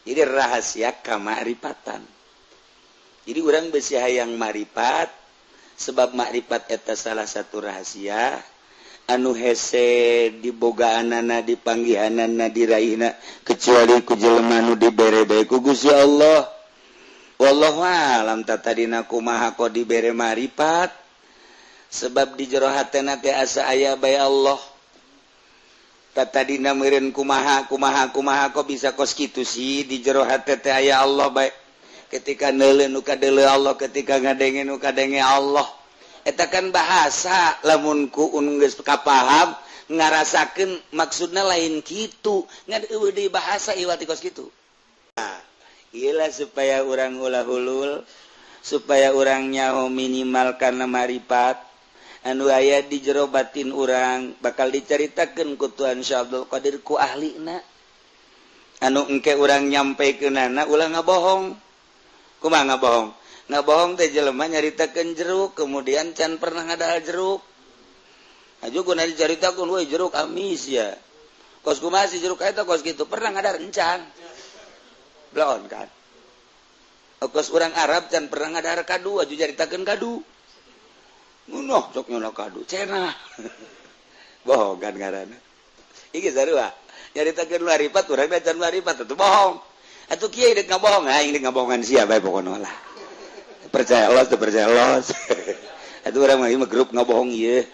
Jadi rahasia kamakrifatan. Jadi urang besi hayang makrifat sebab makrifat eta salah satu rahasia anu hese dibogaanana dipanggihanana diraihna kecuali ku jelema nu dibere bae ku Gusti Allah. Wallahu alam tadina kumaha kok dibere makrifat sebab di jero hatena teh asa aya bae Allah. Tadina meureun kumaha kumaha kumaha kok bisa kos kitu sih di jero hate teh aya Allah bae. Ketika neuleuh nu kadeuleuh Allah, ketika ngadenge nu kadenge Allah. Eta kan bahasa lamun ku geus kapaham ngarasakeun maksudna lain kitu, ngan eueuh deui bahasa iwat kos kitu. Nah, ieu supaya urang ulah hulul, supaya urang nyaho minimal kana marifat anu aya di jero batin urang bakal dicaritakeun ku Tuhan Syekh Abdul Qadir ku ahlina anu engke urang nyampekeunana ulah ngabohong. Kumaha ngabohong? Ngabohong teh jelema nyaritakeun jeruk kemudian can pernah ngadahar jeruk. Aju guna dicaritakeun we jeruk amis ya. Kos kumaha si jeruk eta kos kitu pernah ngadahar encan. Bloon kan. Kos urang Arab can pernah ngadahar kadu aju caritakeun kadu. Nuh sok nyono kadu cenah. Bohong kan ngaranna. Iki sarua nyaritakeun marifat urang da can marifat atuh bohong. Atuh kieu deuk ngabohong, aing deuk ngabohongan sia bae pokona lah. Percaya Allah teu percaya Allah. Atuh urang mah ieu grup ngabohong ieu.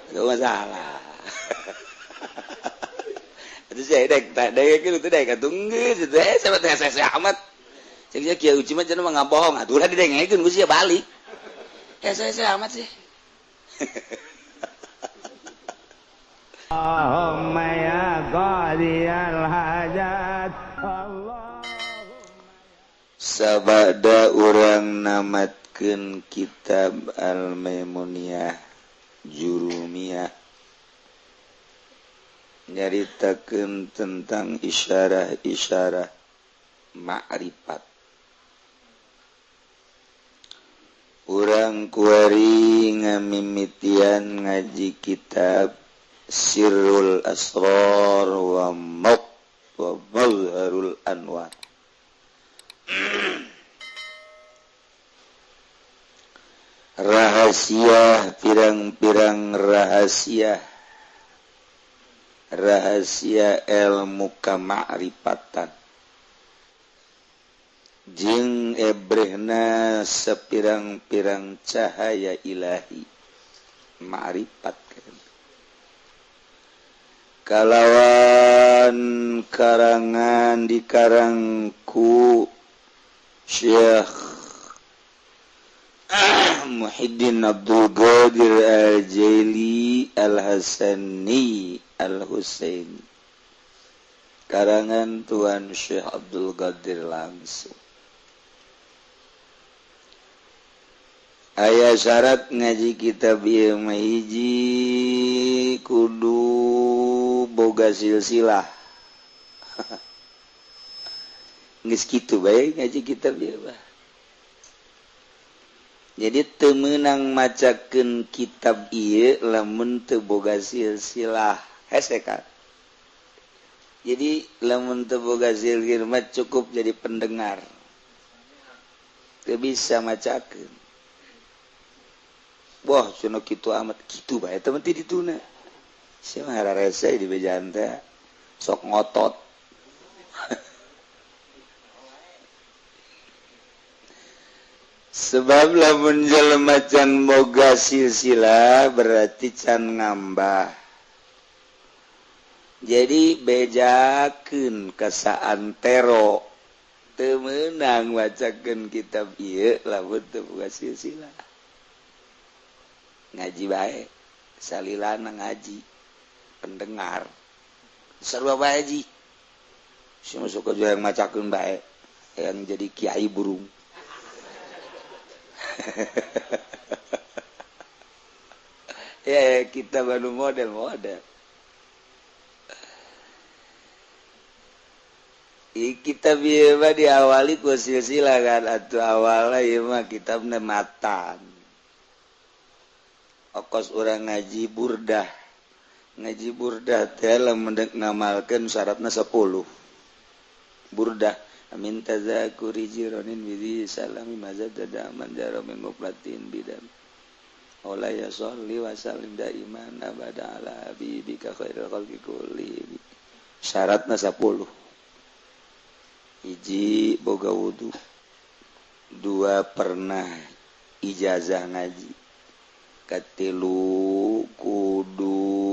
Itu masalah. Atuh sia dek tak dek kieu teh dek atuh geus teh sahabat teh saya amat. Cek sia kieu uci mah cenah mah ngabohong atuh ulah didengekeun ku sia balik. Ya saya amat sih. Allahumma ya qadiyal hajat. Allah. Sabada urang namatkeun kitab Al-Maimuniyah Jurumiyah nyaritakeun tentang isyarah-isyarah ma'rifat. Urang kuari ngamimitian ngaji kitab Sirrul Asrar wa Mazharul Anwar. Rahasia pirang-pirang rahasia, rahasia ilmu kamakrifatan jeung ebrehna sepirang-pirang cahaya ilahi ma'rifat kalawan karangan dikarangku Syekh Muhyiddin Abdul Qadir Al-Jaili Al-Hasani Al-Husaini, karangan Tuan Syekh Abdul Qadir langsung. Aya syarat ngaji kitab ieu mah hiji kudu boga silsilah. Geus kitu bae ngaji kitab ieu mah. Jadi teu meunang macakeun kitab ieu lamun teu boga silsilah. Hese kan. Jadi lamun teu boga silsilah mah cukup jadi pendengar. Teu bisa macakeun. Wah, cenah kitu amat kitu bae teh teu dituna. Sia mah hararese di bejaan teh sok ngotot. Sebab lamun jelema can boga silsilah berarti can ngambah. Jadi bejakeun ka saantero teu meunang macakeun kitab ieu lamun teu boga silsilah. Ngaji bae salilana ngaji pendengar sarua bae ji si masuk ke yang macakeun bae yang jadi kiai burung. Ya kita baru model-model kita bieu diawali ku silsilah kan atuh awalna ieu mah kitabna matan. Okos urang ngaji burdah. Ngaji burdah teh lamun dek ngamalkeun syaratna 10. Burdah Amin tazakuri jironin bidhi salami mazadada man jaro min muplatin bidam. Ola ya sholli wa sallim daiman abada ala habibika khairil khalqi kulli. Syaratna 10. Hiji boga wudu, dua pernah ijazah ngaji, katilu kudu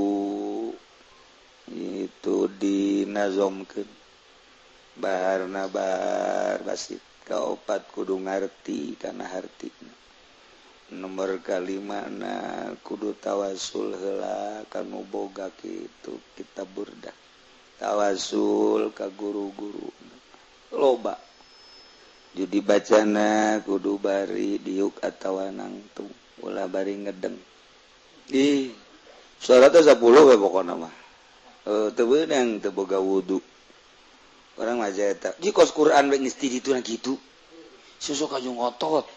itu dinazomkeun baharna bahar basit, kaopat kudu ngarti kana hartina, nomor kalima na kudu tawasul heula kanu boga kitu kitab burdah, tawasul ka guru-guru loba jadi bacana kudu bari diuk atawa nangtung ulah bari ngedeng. Ih syaratna 10 we pokona mah. Teu beunang teu boga wudu. Orang mah eta ji kos Quran we geus ti ditu na kitu. Susuk aju ngotot.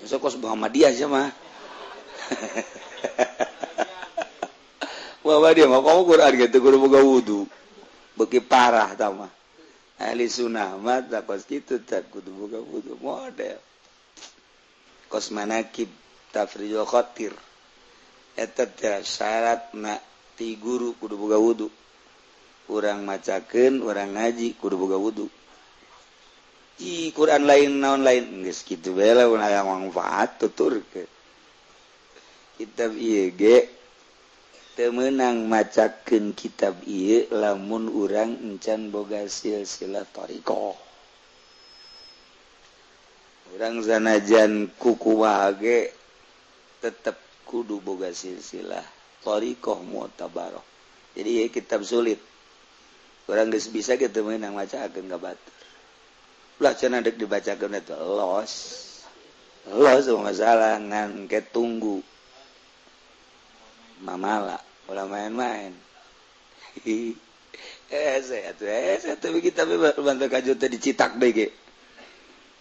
Susuk kos Muhammadiyah sia mah. Muhammadiyah mah kamu Quran gitu kudu boga wudu. Beuki parah tah mah. Ahli sunnah mah tak kos kitu tak kudu boga wudu model. Kos manakib tafrijul khatir. Eta teh syaratna ti guru kudu boga wudu. Urang macakeun, urang ngaji kudu boga wudu. Ih, Quran lain naon lain geus kitu bae lah aya manfaat tuturkeun. Kitab ieu ge teu meunang macakeun kitab ieu lamun urang encan boga silsilah thariqah. Urang sanajan kukumaha ge tetep kudu boga silsilah thariqah mu'tabarah. Jadi ieu kitab sulit. Urang geus bisa kitu meunang macakeun ka batur. Ulah cenah deuk dibacakeun eta los. Los masalah ngan ke tunggu. Mamala ulah main-main. Saya tapi kita bantu kajut teh dicitak deui ge.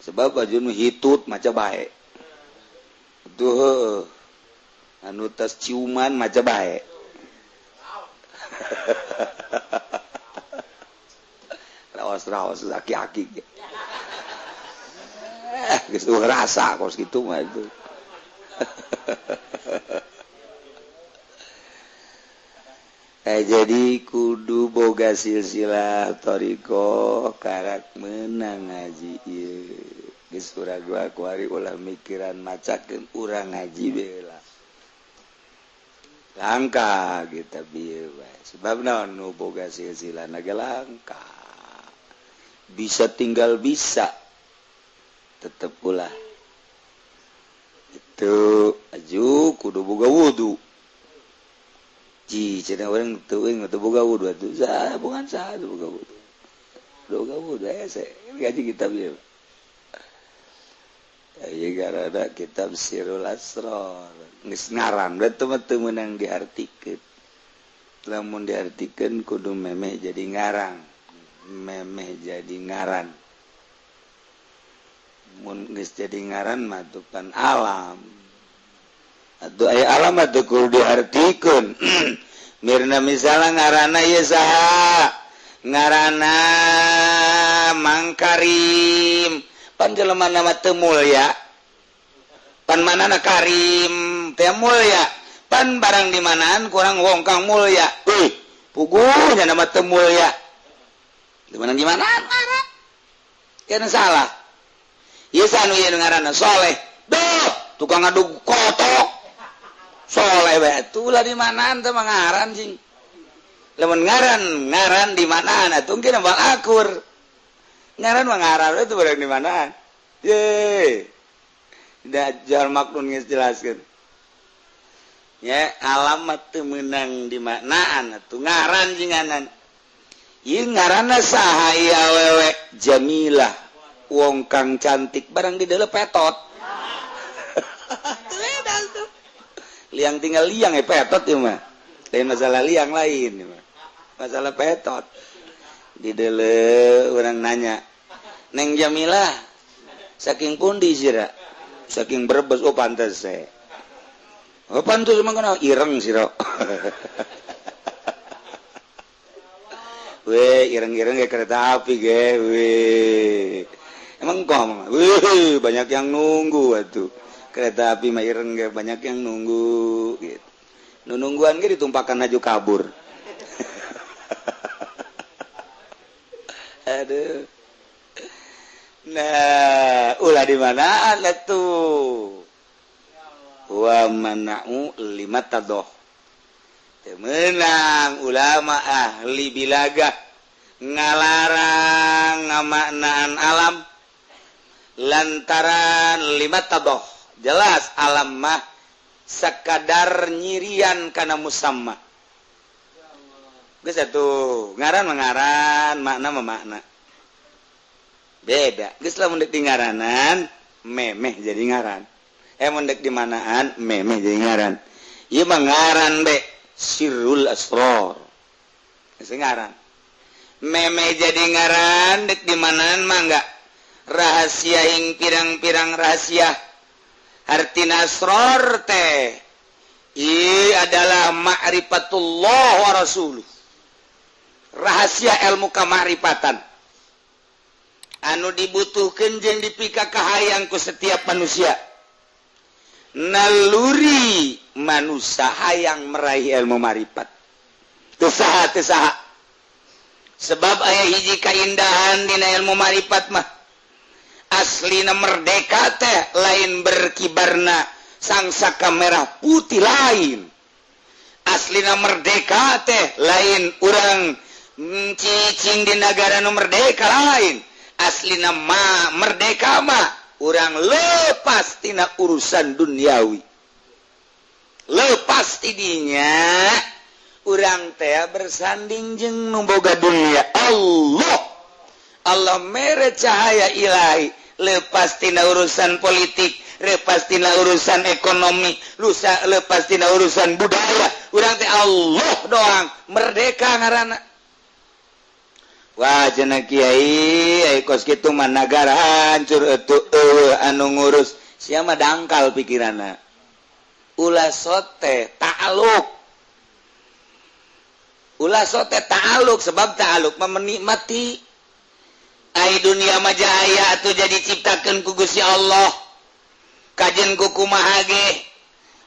Sebab baju nu hitut maca bae. Tuh anu tas ciuman maca bae. Raos-raos aki-aki ge. Geus rasa kos kitu mah itu. Jadi kudu boga silsilah thariqah karak meunang ngaji ieu. Geus urang kuari ulah mikiran macakeun urang ngaji bae lah. Langka kita bieu bae. Sebab naon nu boga silsilah na ge langka. Bisa tinggal bisa. Tetep ulah. Itu aju kudu boga wudu. Ji cenah urang teuing teu boga wudu atuh. Sah bukan sah teu boga wudu. Boga wudu hese ngaji kitab ieu. Ieu garada kitab Sirul Asrar. Geus ngaran we teu mah teu meunang diartikeun. Lamun diartikeun kudu memeh jadi ngarang. Memeh jadi ngaran. Mun geus jadi ngaran mah tuh pan alam. Atuh aya alam atuh kudu diartikeun. Mirna misalnya ngaranna ieu saha? Ngaranna Mang Karim. Pan jelema nama teu mulya. Pan manana Karim teu mulya. Pan barang di manaan kurang wong kang mulya. Euy, puguhnya nama teu mulya. Di mana di manaan ngaran? Kana salah. Ieu anu ieu ngaranna Soleh. Duh, tukang ngadug kotok. Soleh bae atuh lah di manaan teh mah ngaran cing. Lamun ngaran ngaran di manaan atuh mungkin bang akur. Ngaran mah ngaran itu barang di manaan. Ye. Dajjal maknun geus jelaskeun. Ya alamat teu meunang di manaan atuh ngaran jinganan. Ieu ngaranna saha ieu awewe Jamilah. Wong kang cantik barang di dalam petot. Liang tinggal liang ya petot ya mah. Lain masalah liang lain ya mah. Masalah petot. Di dele orang nanya, Neng Jamilah saking pundi sira? Saking Brebes. Oh pantes saya. Oh pantes emang kenal ireng sira. We ireng-ireng kayak kereta api ge we. Emang kok wih banyak yang nunggu atuh. Kereta api mah ireng ge banyak yang nunggu gitu. Nu nungguan ge ditumpakan aju kabur. Aduh. Nah, ulah di mana atuh. Wa mana'u lima tadoh. Menang ulama ahli bilaga ngalarang ngamaknaan alam lantaran lima tadoh. Jelas alam mah sekadar nyirian kana musamma. Geus atuh ngaran mah ngaran, makna mah makna. Beda. Geus lamun dek di ngaranan memeh jadi ngaran. Mun dek di manaan memeh jadi ngaran. Ieu mah ngaran be sirrul asror. Geus ngaran. Memeh jadi ngaran dek di manaan mah enggak. Rahasia ing pirang-pirang rahasia. Artina asror teh ieu adalah ma'rifatullah wa rasuluh. Rahasia ilmu kamakrifatan anu dibutuhkeun jeung dipika kahayang ku setiap manusia. Naluri manusia hayang meraih ilmu marifat. Teu saha teu saha. Sebab aya hiji kaindahan dina ilmu marifat mah. Aslina merdeka teh lain berkibarna sangsaka merah putih lain. Aslina merdeka teh lain urang cicing di negara nu merdeka lain. Aslina ma merdeka mah urang lepas tina urusan duniawi. Lepas tidinya urang teh bersanding jeung nu boga dunia Allah. Allah mere cahaya ilahi, lepas tina urusan politik, lepas tina urusan ekonomi, lusa lepas tina urusan budaya. Urang teh Allah doang merdeka ngaranna. Wah cenah kiai, ai kos kitu mah nagara hancur atuh eueuh anu ngurus. Sia mah dangkal pikiranna. Ulah sote ta'aluk. Ulah sote ta'aluk sebab ta'aluk mah menikmati. Ai dunia mah jaya atuh jadi ciptakeun ku Gusti Allah. Kajen ku kumaha ge.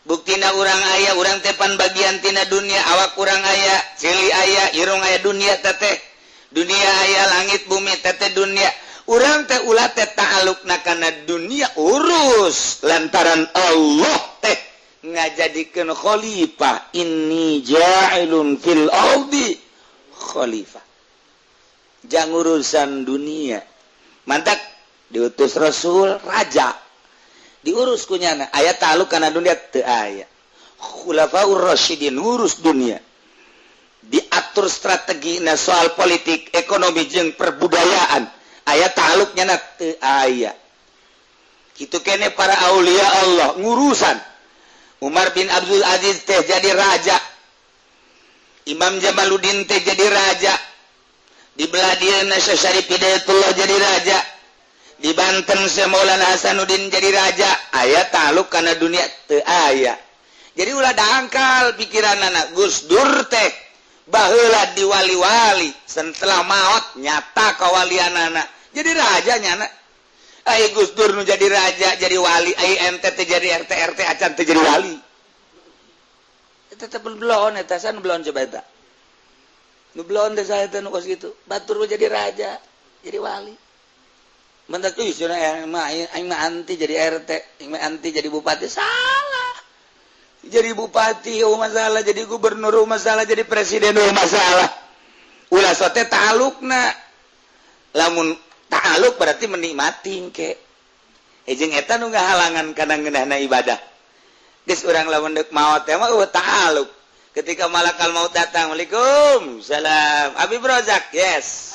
Buktina urang aya, urang teh pan bagian tina dunia, awak urang aya, ceuli aya, irung aya dunia teteh. Dunia aya langit bumi teteh dunia. Urang teh ulah teh ta'alukna kana dunia urus lantaran Allah teh ngajadikeun khalifah. Inni ja'ilun fil ardi khalifah. Jang urusan dunia. Mantak diutus Rasul raja. Diurus kunyana aya ta'aluk kana dunia teu aya. Khulafaur Rasyidin ngurus dunia. Diatur strategi na soal politik, ekonomi jeung perbudayaan. Aya ta'aluknya na teu aya. Kitu kene para aulia Allah ngurusan. Umar bin Abdul Aziz teh jadi raja. Imam Jamaluddin teh jadi raja. Di belah dieu Syekh Syarif Hidayatullah jadi raja. Di Banten Syekh Maulana Hasanuddin jadi raja. Aya ta'aluk kana dunia teu aya. Jadi ulah dangkal pikiranana Gus Dur teh baheula di wali-wali setelah maot nyata kawalianana jadi raja nyana. Ai Gus Dur nu jadi raja jadi wali, ai ente teh jadi RT RT acan teh jadi wali. Eta teh belon eta san belon coba eta. Nu belon teh saya teh nu kos kitu. Batur mah jadi raja, jadi wali. Mentak euy cenah mah aing mah anti jadi RT, aing mah anti jadi bupati. Salah. Jadi bupati oh masalah, jadi gubernur oh masalah, jadi presiden oh masalah. Ulah sote ta'alukna. Lamun ta'aluk berarti menikmati ke. Jeung eta nu ngahalangan kana ngeunahna ibadah. Geus urang lamun deuk maot teh mah eueuh ta'aluk. Ketika malakal maut datang, Waalaikum salam. Abi Rozak, yes.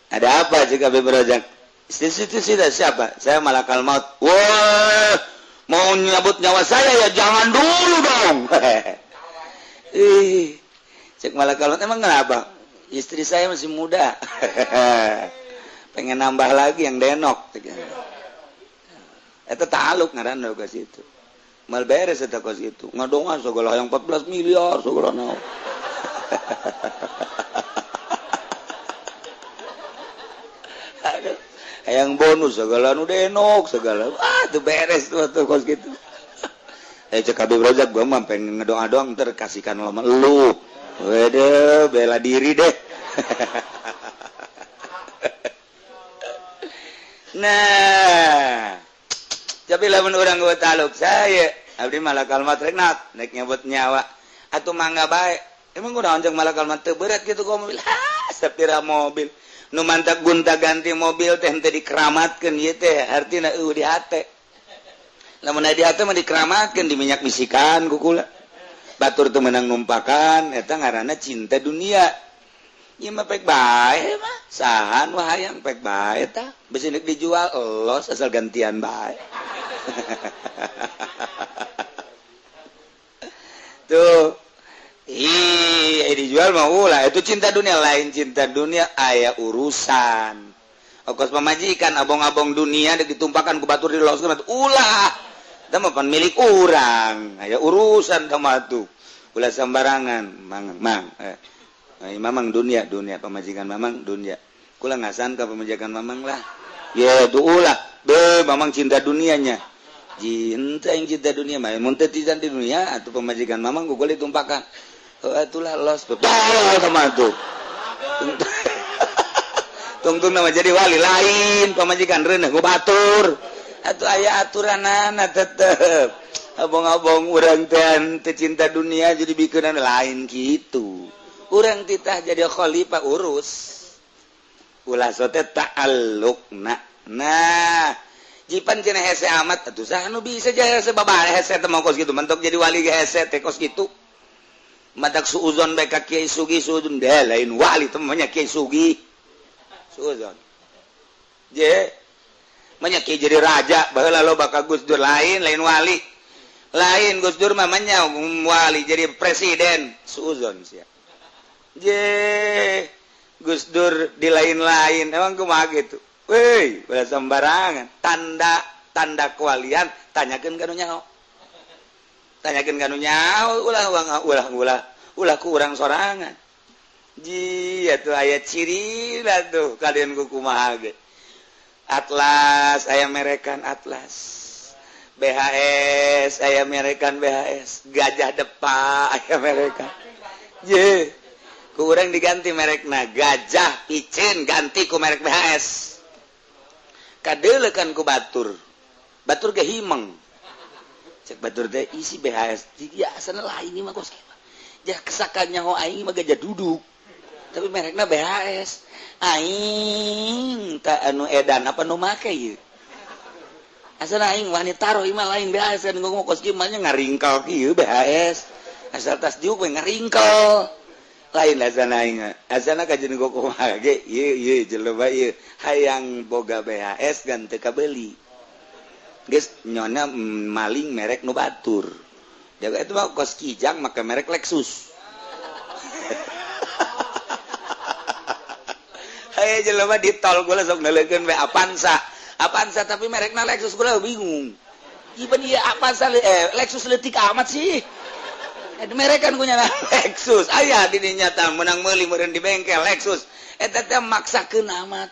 Ada apa juga Abi Rozak? Itu sudah siapa? Saya malakal maut. Wah, mau nyabut nyawa saya ya jangan dulu dong. Ih, cek malakal maut emang kenapa? Istri saya masih muda. Pengen nambah lagi yang denok. Eta ta'aluk ngaranna ka situ. Mal beres eta kos itu. Ngadongan segala yang 14 miliar segala naon. Aduh, hayang bonus segala nu denok segala. Ah, tuh beres tuh tuh kos gitu. Eh, cek Habib Rozak, gua mah pengen ngedoa doang terkasihkan lama lu. Wede, bela diri deh. Nah, tapi lamun urang gua taluk saya, abdi malakal maut rek naik nyebut nyawa atuh mangga bae. Emang gua anjing malakal maut teu berat kitu gua mobil. Ha, sapira mobil. Nu mantak gunta ganti mobil teh henteu dikeramatkeun ieu teh, artina eueuh di hate. Lamun di hate mah dikeramatkeun di minyak misikan ku kula. Batur teu meunang numpakan eta ngaranna cinta dunia. Ieu mah pek bae mah saha nu hayang pek bae tah besi nek dijual elos asal gantian bae. Tuh ih dijual mah ulah itu cinta dunia lain cinta dunia aya urusan. Okos pamajikan abong-abong dunia dek ditumpakan ku batur diloskeun ulah. Tah mah pan milik urang aya urusan tah mah tuh. Ulah sembarangan mang mang. Mamang dunia dunia pamajikan mamang dunia kula ngasan ka pamajikan mamang lah ya tuh ulah be mamang cinta dunianya cinta yang cinta dunia mah mun teu cinta di dunia atuh pamajikan mamang ku ditumpakan heuh atulah los sama tuh tungtung nama jadi wali lain pamajikan reuneuh ku batur atuh aya aturanana tetep abong-abong urang teh teu cinta dunia jadi bikeunan lain kitu. Urang titah jadi khalifah urus ulah sote ta'alluqna. Nah jipan cenah hese amat atuh saha nu bisa jadi hese babah hese teh mah kos kitu mentok jadi wali ge hese teh kos kitu matak suuzon bae ka Kiai Sugi suuzon deh lain wali teh mah nya Kiai Sugi suuzon je mah nya Kiai jadi raja baheula loba ka Gus Dur lain lain wali lain Gus Dur mah nya wali jadi presiden suuzon sia je Gus Dur di lain-lain emang kumaha gitu weh ulah sembarangan tanda tanda kewalian tanyakeun ka nu nyaho tanyakeun ka nu nyaho ulah ulah ulah ulah ku urang sorangan ji atuh aya ciri lah tuh kalian ku kumaha ge Atlas aya merekan Atlas BHS aya merekan BHS Gajah Depa aya merekan je kurang diganti merekna Gajah Picen ganti ku merek BHS kadelekan ku batur batur ge himeng cek batur teh isi BHS ya asana lain mah kos kieu ja kesakan nyaho aing mah gajah duduk tapi merekna BHS aing tak anu edan apa nu make ieu asana aing wani taruh ieu mah lain BHS kan ngomong kos kieu mah nya ngaringkel kieu BHS asal tas diuk we ngaringkel lain azana aing azana kajeun kumaha ge ieu ieu jelema ieu hayang boga BHS gan teu kabeuli geus nyona maling merek nu batur jaga itu mah kos kijang make merek Lexus. Haye jelema di tol gua sok neuleukeun we Avanza Avanza tapi merekna Lexus gua bingung ieu ieu Avanza Lexus leutik amat sih merekan punya Lexus aya di dinya tah menang meuli meureun di bengkel Lexus eta teh maksakeun amat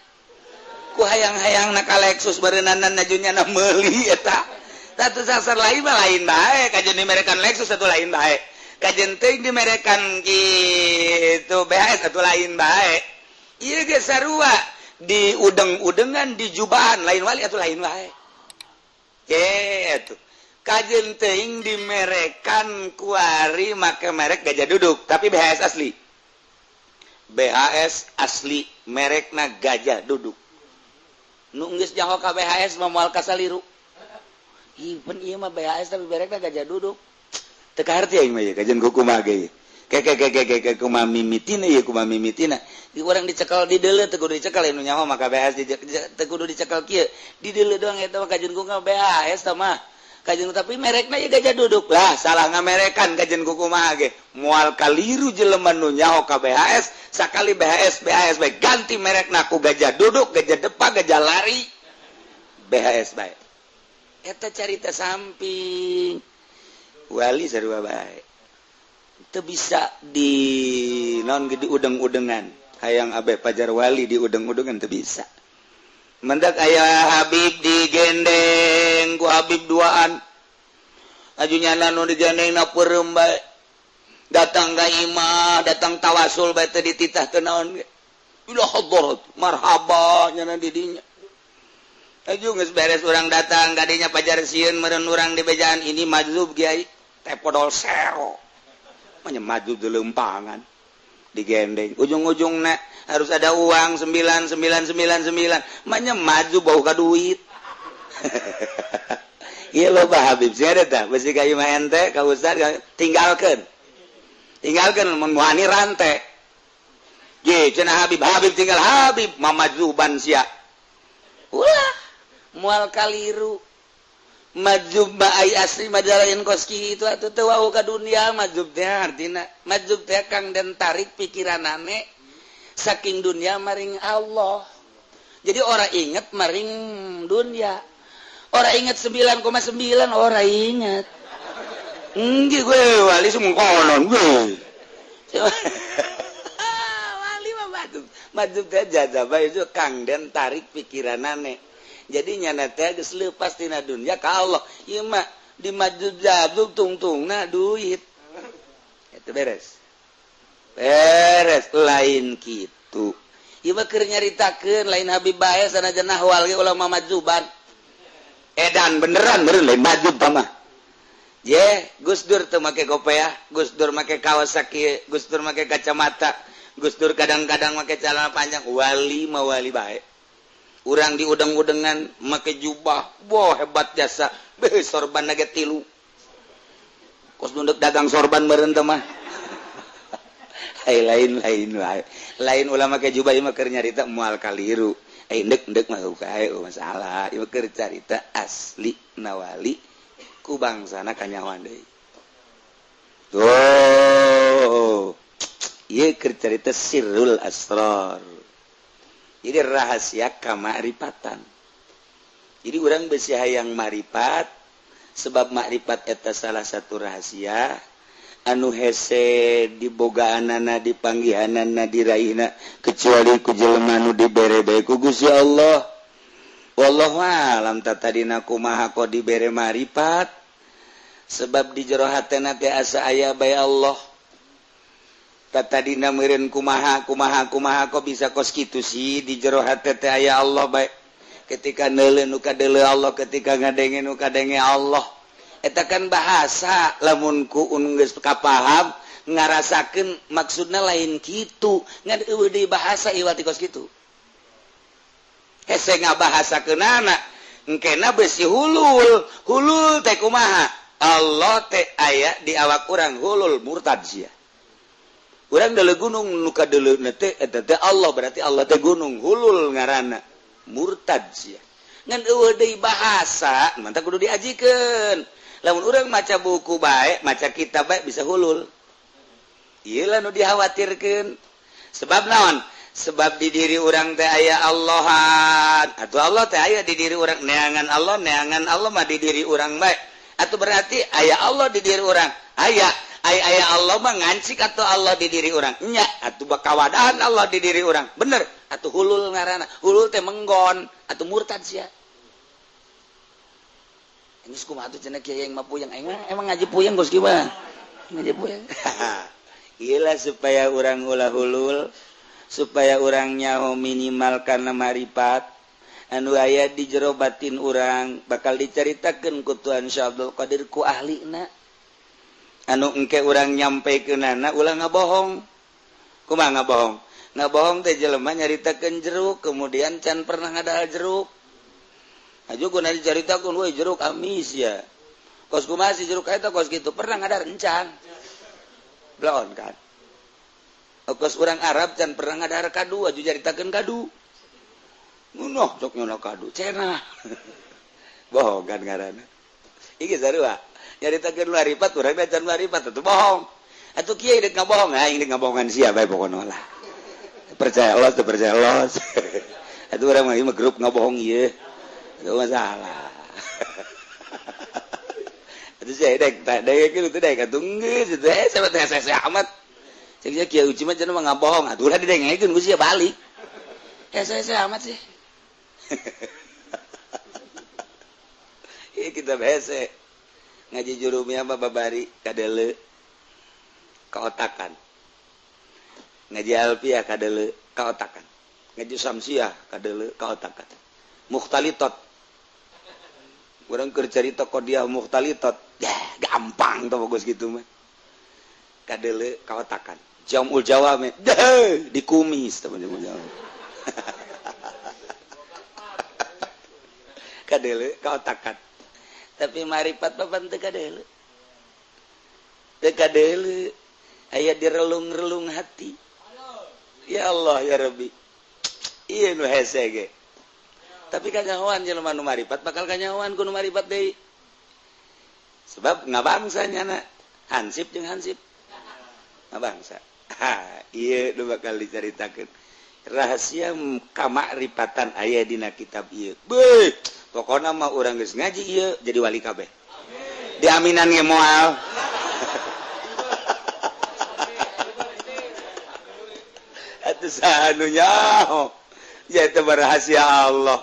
ku hayang-hayang na ka Lexus beureunan najunya na meuli eta tah sasar lain mah lain bae kajeun dimerekan Lexus atuh lain bae kajeun teuing dimerekan kitu BHS atuh lain bae ieu ge sarua di udeng-udengan di jubahan lain wali atuh lain bae kitu kajeun teuing dimerekan kuari make merek Gajah Duduk tapi BHS asli BHS asli merekna Gajah Duduk nu geus nyaho ka BHS mah moal kasaliru ieu ieu mah BHS tapi merekna Gajah Duduk teu kaharti aing mah ieu kajeun kumaha ge ke ke ke ke kumaha mimitina ieu kumaha mimitina di urang dicekal di deuleu teu kudu dicekal nu nyaho maka BHS teu kudu dicekal kieu di deuleu doang eta mah kajeun kumaha BHS tah mah kajeun tapi merekna ieu Gajah Duduk lah salah ngamerekan kajeun kumaha ge moal kaliru jelema nu nyaho ka BHS sakali BHS BHS bae ganti merekna ku Gajah Duduk Gajah Depa Gajah Lari BHS bae eta carita samping wali sarua bae Itu bisa di non di udeng-udengan. Hayang abe pajar wali di udeng-udengan teu bisa. Mendak aya Habib digendeng ku Habib duaan. Aju nyana nu digandeng na peureum bae. Datang ka imah, datang tawasul bae, teu dititah teu naon ge. Ila hadrat, marhaba nyana di dinya. Aju geus beres urang datang kadinya, pajar sieun meureun urang di bejaan ini majzub, kiai teh podol sero. Manya majzub di lempangan. Digendeng ujung-ujungna harus ada uang 9999, manya maju bau ka duit. Iya loba Habib sih ada tah besi kayu mah ente ka ustad tinggalkeun, tinggalkeun mun wani rante. Ye cenah Habib, Habib tinggal Habib mamajuban sia. Ulah moal kaliru. Majzub mah ai asli majalain kos kitu atuh, teu wau ka dunia. Majzub teh artina majzub teh kang den tarik pikiranane saking dunia maring Allah. Jadi orang inget maring dunia, orang inget 9,9, orang inget. Enggak, gue wali semua konon gue. Wali mah majzub. Majzub teh jazabah itu kang den tarik pikiranane. Jadi nyana teh geus leupas tina dunia ka Allah. Ieu mah di majzub jazub tungtungna duit. Itu beres. Beres lain kitu. Ieu mah keur nyaritakeun lain Habib bae, sanajan ahwal ge ulama majzuban. Edan beneran bener lain majzub mah. Ye, Gus Dur teu make kopiah, Gus Dur make Kawasaki, Gus Dur make kacamata, Gus Dur kadang-kadang make celana panjang, wali mah wali bae. Urang di udang-udangan make jubah, wah hebat jasa, beh sorban nage tilu. Kos nunduk dagang sorban meureun teh mah. Hai lain lain wae. Lain ulah make jubah, ieu mah keur nyarita moal kaliru. Eh ndek ndek mah kae masalah. Ieu keur carita asli nawali ku bangsana kanyawan deui. Tuh. Ieu keur carita sirrul asrar. Jadi rahasia kamakrifatan. Jadi urang besi hayang maripat, sebab makrifat eta salah satu rahasia anu hese dibogaanana, dipanggihanana, diraihna kecuali ku jelema nu dibere bae ku Gusti Allah. Wallahu alam tadina kumaha kok dibere maripat, sebab di jero hatena teh asa aya bae Allah. Tadina meureun kumaha kumaha kumaha kok bisa kos kitu sih, di jero hate teh aya Allah bae. Ketika neuleuh nu kadeuleuh Allah, ketika ngadenge nu kadenge Allah. Eta kan bahasa lamun ku geus kapaham ngarasakeun maksudna lain kitu, ngan eueuh deui bahasa iwal ti kos kitu. Hese ngabahasakeunana engkena besi hulul. Hulul teh kumaha? Allah teh aya di awak urang, hulul murtad sia. Urang deuleu gunung, nu kadeuleuna teh eta teh Allah, berarti Allah teh gunung, hulul ngaranna, murtad sia. Ngan eueuh deui bahasa, mantap kudu diajikeun. Lamun urang maca buku bae, maca kitab bae bisa hulul. Ieu lah nu dikhawatirkeun. Sebab naon? Sebab di diri urang teh aya Allahan atau Allah teh aya di diri urang. Neangan Allah, neangan Allah mah di diri urang bae. Atau berarti aya Allah di diri urang, aya aya aya Allah mah ngancik atau Allah di diri urang nya, atau bakawadahan Allah di diri urang bener atau hulul ngaranna. Hulul teh menggon atau murtad sia. Geus kumaha atuh cenah kiai yang mah puyeng, aing mah emang ngaji puyeng, geus gimana ngaji puyeng. Iyalah, supaya urang ulah hulul, supaya urang nyaho minimal karena maripat anu aya di jero batin urang bakal diceritakan ku Tuhan Syekh Abdul Qadir ku ahlina anu engke urang nyampe ke nana ulah ngabohong. Kumaha ngabohong? Ngabohong teh jelema nyaritakeun jeruk, kemudian can pernah ngadahar jeruk. Aju guna dicaritakeun, "Woi, jeruk amis ya." Kos kumaha sih jeruk eta kos kitu, pernah ngadahar encan? Belon kan. Kos urang Arab can pernah ngadahar kadu, aju caritakeun kadu. Nuh, sok nyono kadu, cenah. Bohong kan ngaranna. Iki sarua. Nyaritakeun maripat, urang teh can maripat, atuh bohong. Atuh kieu deuk ngabohong, aing deuk ngabohongan sia bae pokona lah. Percaya Allah teu percaya Allah. Atuh urang mah grup ngabohong ieu. Itu masalah. Atuh sia dek tak dek kitu teh dek atuh geus teh sahabat teh hese amat. Cek sia Kiai Uci mah cenah mah ngabohong, atuh ulah didengekeun ku sia balik. Hese amat sih. Ieu kitab hese. Ngaji jurumiyah mah babari kadele kaotakan. Ngaji alfiah kadele kaotakan. Ngaji samsiah kadele kaotakan. Mukhtalitot. Urang keur carita qodiah mukhtalitot. Ya, gampang tuh bagus gitu mah. Kadele kaotakan. Jamul jawame deh dikumis teman-teman jawab. Kadele kaotakan. Tapi maripat papan teu kadele. Teu kadele aya direlung-relung hati. Ya Allah ya Rabbi. Ieu nu hese ge. Tapi kanyahoan jelema nu maripat bakal kanyahoan ku nu maripat deui. Sebab ngabangsa nyana hansip jeung hansip. Ngabangsa. Ha, ieu nu bakal dicaritakeun. Rahasia kamakrifatan aya dina kitab ieu. Beuh, pokona mah urang geus ngaji ieu jadi wali kabeh. Diaminan ge moal. Atuh saha nu nyaho? Ya itu rahasia Allah.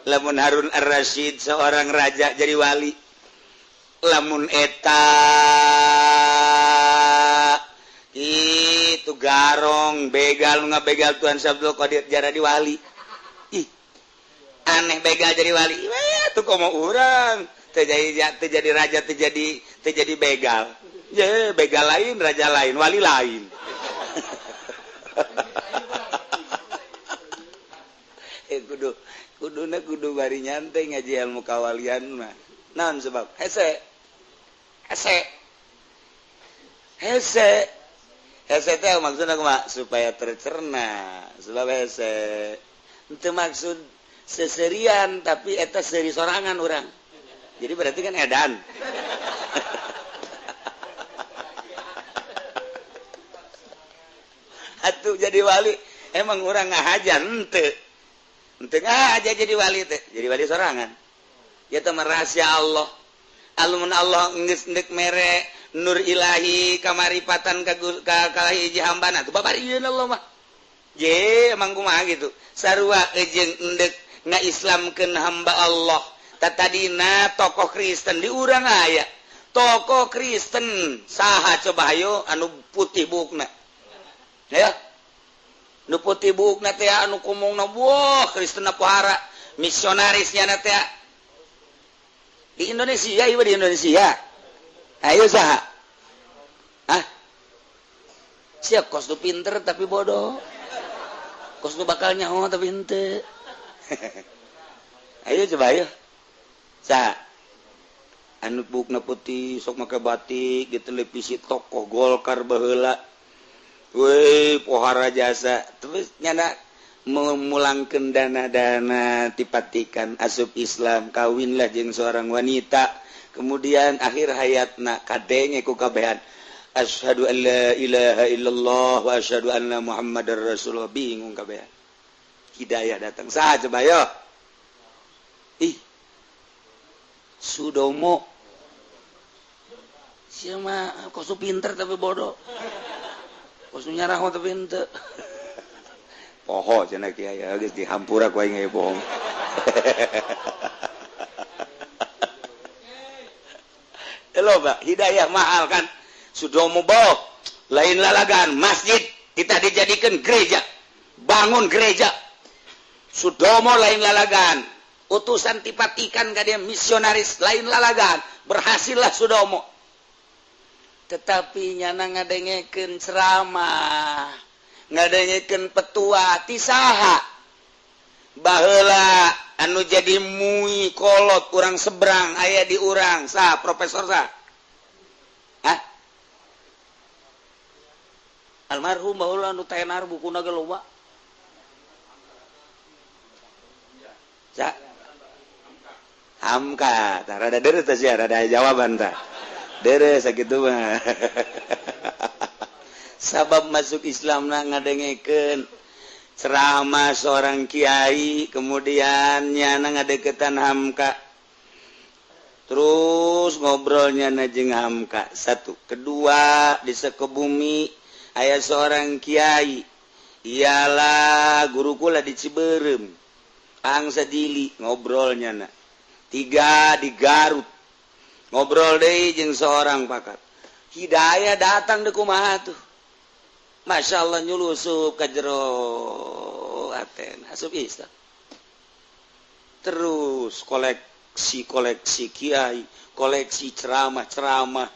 Lamun Harun Ar-Rasyid seorang raja jadi wali. Lamun eta itu garong begal ngabegal Tuhan Abdul Qadir jara di wali. Ih, aneh begal jadi wali. Weh, tuh komo urang teu jadi raja teu jadi begal. Ye, begal lain, raja lain, wali lain. Kudu kuduna kudu bari nyantai ngaji ilmu kawalian mah. Naon sebab? Hese. Hese. Hese. Hese teh maksudna kumaha? Supaya tercerna. Sebab hese. Henteu maksud seserian tapi eta seri sorangan urang. Jadi berarti kan edan. Atuh jadi wali emang urang ngahajan henteu. Henteu ngahaja jadi wali teh, jadi wali sorangan. Ya teh rahasia Allah. Alumun Allah geus deuk mere nur ilahi kamaripatan ka ka hiji hambana tuh babarieun Allah mah. Je emang kumaha gitu. Sarua jeung endek ngaislamkeun hamba Allah. Tatadina tokoh Kristen di urang aya. Tokoh Kristen saha coba hayo anu putih buukna. Ya. Nu putih buukna teh anu kumongna wah Kristen pohara misionarisnya na teh di Indonesia, ieu di Indonesia. Ayo saha? Hah? Siap kos nu pinter tapi bodoh. Kos nu bakal nyaho tapi henteu. Ayo coba ayo. Saha? Anu buukna putih sok make batik di televisi tokoh Golkar baheula. Weh, pohara jasa. Terus nyana memulangkan dana-dana tipatikan asup Islam, kawinlah jeung seorang wanita. Kemudian akhir hayatna kadenge ku kabehan. Asyhadu an la ilaha illallah wa asyhadu anna Muhammadar Rasulullah. Bingung kabehan. Hidayah datang. Saha coba yo? Ih. Sudomo. Sia mah kos pinter tapi bodoh. Kos nyarah tapi henteu. Poho cenah kiai geus dihampura ku aing ge bohong. Loba hidayah mahal kan. Sudomo boh lain lalagan masjid kita dijadikan gereja. Bangun gereja. Sudomo lain lalagan. Utusan tipatikan ka dia misionaris lain lalagan. Berhasillah Sudomo. Tetapi nyana ngadengekeun ceramah, ngadengekeun petua ti saha? Baheula anu jadi mui kolot urang seberang aya di urang saha profesor saha? Hah? Almarhum baheula anu tenar bukuna ge loba. Sa? Hamka, tah rada deureuh teh sia, rada jawaban tah. Deureuh sakitu mah. Sabab masuk Islamna ngadengekeun ceramah seorang kiai, kemudian nyana ngadeketan Hamka. Terus ngobrolnya na jeung Hamka satu, kedua di Sukabumi aya seorang kiai, ialah guru kula di Ciberem, Angsa Dili, ngobrolnya na. Tiga di Garut, ngobrol deui jeung seorang pakar. Hidayah datang deui kumaha tuh. Masya Allah nyulusup ka jero aten asup Islam. Terus koleksi-koleksi kiai, koleksi ceramah-ceramah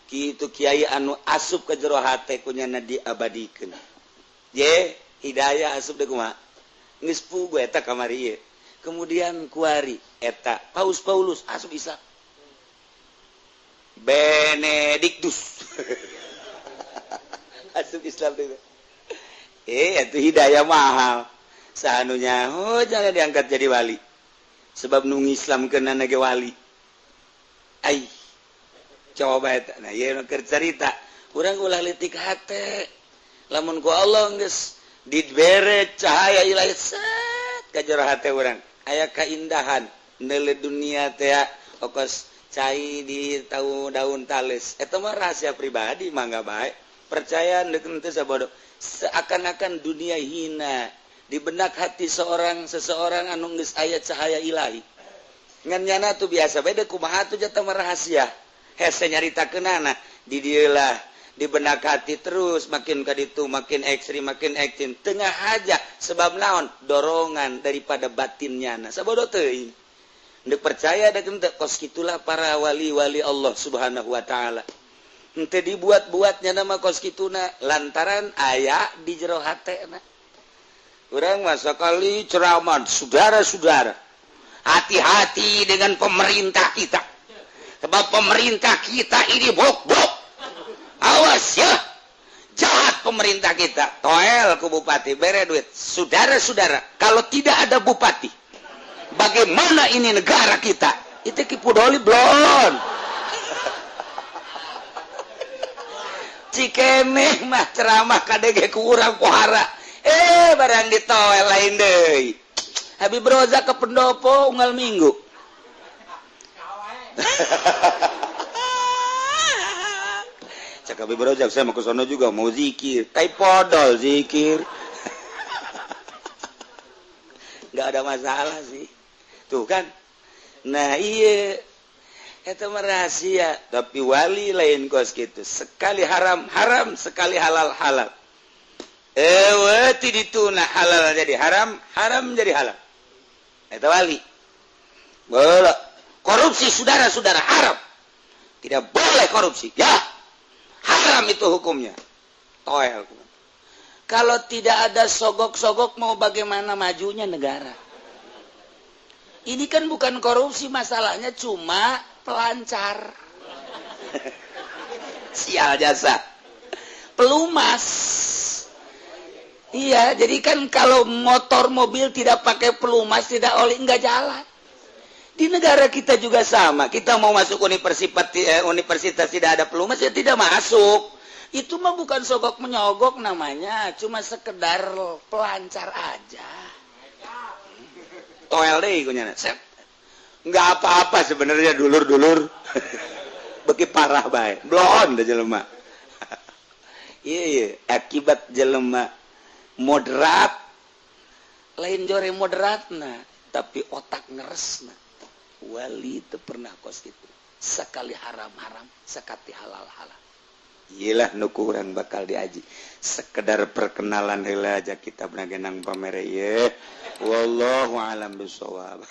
gitu kiai anu asup ke jero hate kunyana diabadikeun. Ye, hidayah asup deui kumaha? Geus puguh eta kamari ieu. Kemudian kuari eta Paus Paulus asup Islam. Benedictus asup Islam deui. Itu hidayah mahal. Sahanunya oh jangan diangkat jadi wali. Sebab nu Islam kena ge wali. Ai coba eta. Nah ieu nu keur carita. Urang ulah leutik hate. Lamun ku Allah geus dibere cahaya ilahi set ka jero hate urang. Aya kaindahan neuleuh dunia teh okos cai di tau daun tales. Eta mah rahasia pribadi mangga bae. Percaya deuk teu sabodo. Seakan-akan dunia hina di benak hati seseorang anu geus aya cahaya ilahi. Ngan nyana tuh biasa beda kumaha tuh jatah rahasia. Hese nyaritakeunana di dieu lah di benak hati terus makin ka ditu makin ekstrim tengah aja sebab naon dorongan daripada batinnya na sabodo teuing. Ndek percaya da henteu kos kitulah para wali-wali Allah Subhanahu wa taala. Henteu dibuat-buatnya nama kos kituna lantaran aya di jero hatena. Urang mah sakali ceramah saudara-saudara, hati-hati dengan pemerintah kita. Sebab pemerintah kita ini bok-bok. Awas ya, jahat pemerintah kita. Toel ke bupati, bere duit. Saudara-saudara, kalau tidak ada bupati, bagaimana ini negara kita? Itu Ki Pudoli blon. Cikeneh mah ceramah kadege ku urang pohara. Barang ditoel lain deui. Habib Roza ke pendopo unggal minggu. Cak Habib Roza saya mau ke sono juga mau zikir. Tai podol zikir. Enggak ada masalah sih. Tuh kan. Nah iya eta mah rahasia, tapi wali lain kos kitu. Sekali haram haram, sekali halal halal. Ewe ti dituna halal jadi haram, haram jadi halal. Eta wali. Bola. Korupsi saudara-saudara haram. Tidak boleh korupsi. Ya. Haram itu hukumnya. Toel. Kalau tidak ada sogok-sogok mau bagaimana majunya negara? Ini kan bukan korupsi masalahnya, cuma pelancar. Sial jasa. Pelumas. Iya, jadi kan kalau motor mobil tidak pakai pelumas, tidak oli, nggak jalan. Di negara kita juga sama. Kita mau masuk universitas tidak ada pelumas, ya tidak masuk. Itu mah bukan sogok menyogok namanya, cuma sekedar pelancar aja. Toel deh kunyana. Nggak apa-apa sebenarnya dulur-dulur. Beki parah bae. Blon dah jelema. Iya, akibat jelema moderat lain jore moderatna tapi otak ngeresna. Wali itu pernah kos gitu. Sekali haram-haram, sekali halal-halal. Iyalah nu kurang bakal diaji. Sekedar perkenalan heula aja kitab nagenang pamere ye. Wallahu alam bisawab.